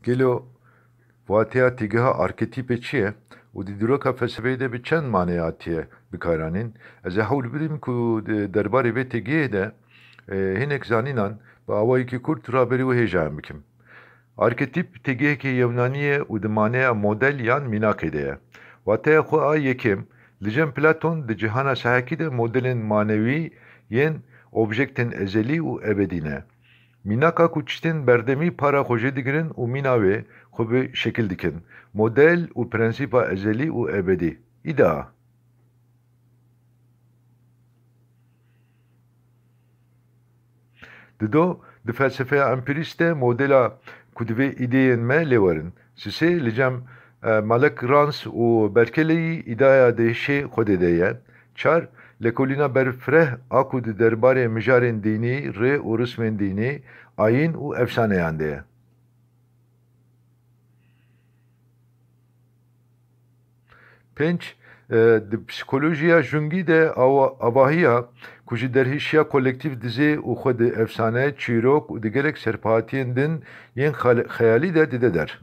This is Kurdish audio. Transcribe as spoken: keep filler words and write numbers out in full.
Gelo vateya têgeha arketîpê çi ye û di dîroka felsefeyê de bi çend maneyê hatiye bikaranîn? Ez ê hewl bidim ku di derbarê vê têgehê de, e, hinek zanînan bi awayekî kurt raberî wê hêjayan bikim. Arketîp têgehekî Yewnanî ye û di maneya model yan mînakê de ye. Wateya xwe a yekem, li cem Platon di cihana sahekî de modelên manewî yên objektên ezelî û ebedî ne. Mînaka ku tiştên berdemî para xwe jê digirin û mîna wê xwe bi şekil dikin. Model û prensîpa ezelî û ebedî. Îdea. Dido, di felsefeya empîrîst de modela ku divê îdeyên me lê werin. Sisê, li cem, e, Malek Rans û Berkeleyî îdaya dihişê Xwedê de ye. Çar, lekolîna berfireh a ku di derbarê mijarên dînî, rê û rismên dînî, ayîn û efsaneyan de ye. Pênc, e, di psîkolojiya Jungî de awa-, avahiya ku ji derhişiya kolektîf dizê û xwe di efsane, çîrok û di gelek serpehatiyên din yên xal-, xeyalî de dide der.